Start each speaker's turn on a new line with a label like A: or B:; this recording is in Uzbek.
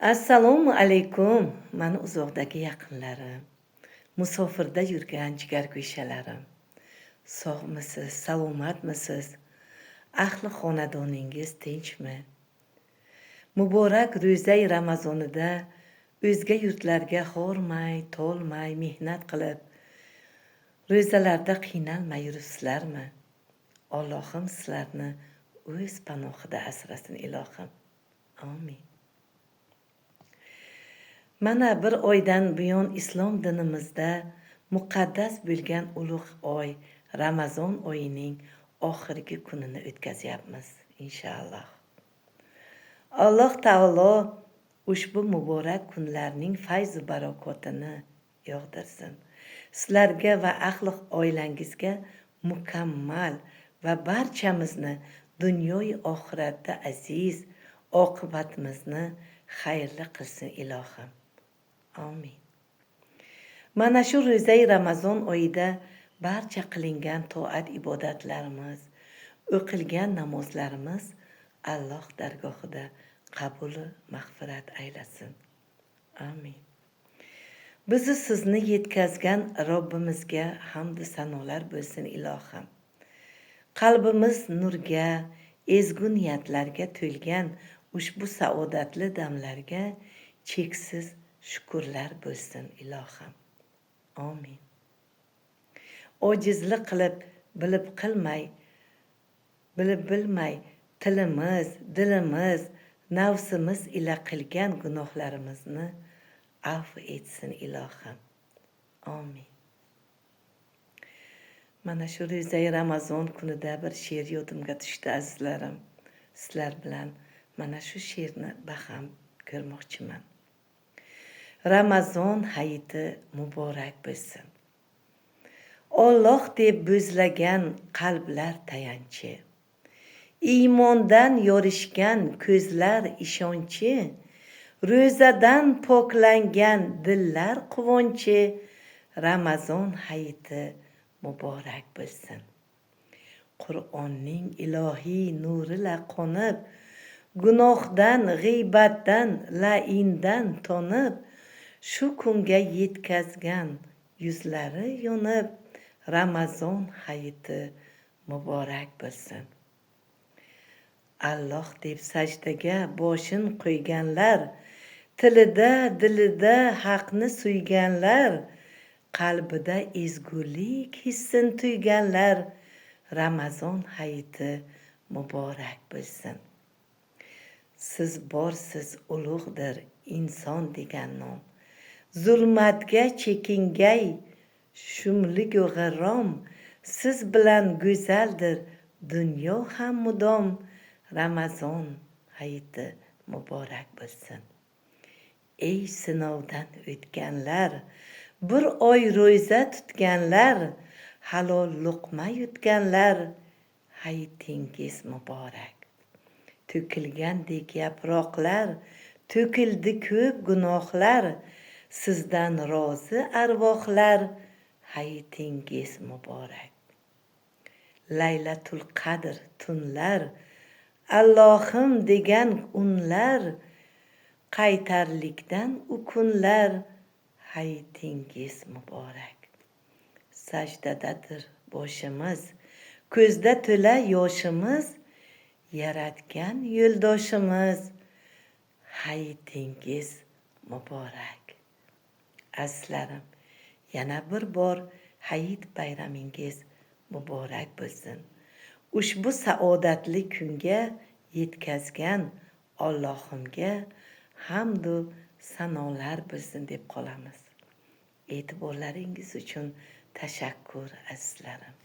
A: Assalomu alaykum, mani uzoqdagi yaqinlarim, musofirda yurgan jigargo'shalarim. Sog'misiz, salomatmisiz? Ahli xonadoningiz tinchmi? Muborak ro'zai Ramazonida o'zga yurtlarga hormay, tolmay mehnat qilib, ro'zalarda qiynalmay yuribsizlarmi? Allohim sizlarni o'z panohida asrasin ilohim. Amin. Mana bir oydan buyon islom dinimizda muqaddas bo'lgan ulug' oy Ramazon oyining oxirgi kunini o'tkazyapmiz inshaalloh. Alloh taolo ushbu muborak kunlarning fayzu barakotini yog'dirsin. Sizlarga va ahli oilangizga mukammal va barchamizni dunyoyu oxiratda aziz oqibatimizni xayrli qilsin ilohim. Amin. Mana shu ro'zai Ramazon oyida barcha qilingan toat ibodatlarimiz, o'qilgan namozlarimiz Alloh dargohida qabuli mag'firat aylasin. Amin. Bizni sizni yetkazgan Robbimizga hamd sanolar bo'lsin ilohim. Qalbimiz nurga, ezgu niyatlarga to'lgan ushbu saodatli damlarga cheksiz shukurlar bo'lsin ilohim. Amin. Ojizlik qilib, bilib qilmay, bilib bilmay tilimiz, dilimiz, nafsimiz ila qilgan gunohlarimizni afv etsin ilohim. Amin. Mana shu ro'zai Ramazon kunida bir she'r yodimga tushdi azizlarim. Sizlar bilan mana shu she'rni baham ko'rmoqchiman. Ramazon hayiti muborak bo'lsin. Alloh deb bo'zlagan qalblar tayanchi. Iymondan yorishgan ko'zlar ishonchi, ro'zadan poklangan dillar quvonchi. Ramazon hayiti muborak bo'lsin. Qur'onning ilohiy nurila qonib, gunohdan, g'iybatdan, laindan tonib, shu kunga yetkazgan yuzlari yonib, Ramazon hayiti muborak bo'lsin. Alloh deb sajdaga boshin qo'yganlar, tilida, dilida haqni suyganlar, qalbida ezgulik hissin tuyganlar, Ramazon hayiti muborak bo'lsin. Siz borsiz ulug'dir inson degan nom. Zulmatga chekingay shumligu g'irrom, siz bilan go'zaldir dunyo ham mudom. Ramazon hayiti muborak bo'lsin. Ey sinovdan o'tganlar, bir oy ro'za tutganlar, halol luqma yutganlar, hayitingiz muborak. To'kilgandek yaproqlar, to'kildi ko'p gunohlar, sizdan rozi arvohlar, hayitingiz muborak. Laylatul Qadr tunlar, Allohim degan unlar, qaytarlikdan u kunlar, hayitingiz muborak. Sajdadadir boshimiz, ko'zda to'la yoshimiz, yaratgan yo'ldoshimiz, hayitingiz muborak. Azizlarim, yana bir bor hayit bayramingiz muborak bo'lsin. Ushbu saodatli kunga yetkazgan Allohimga hamdu sanolar bo'lsin deb qolamiz. E'tiborlaringiz uchun tashakkur azizlarim.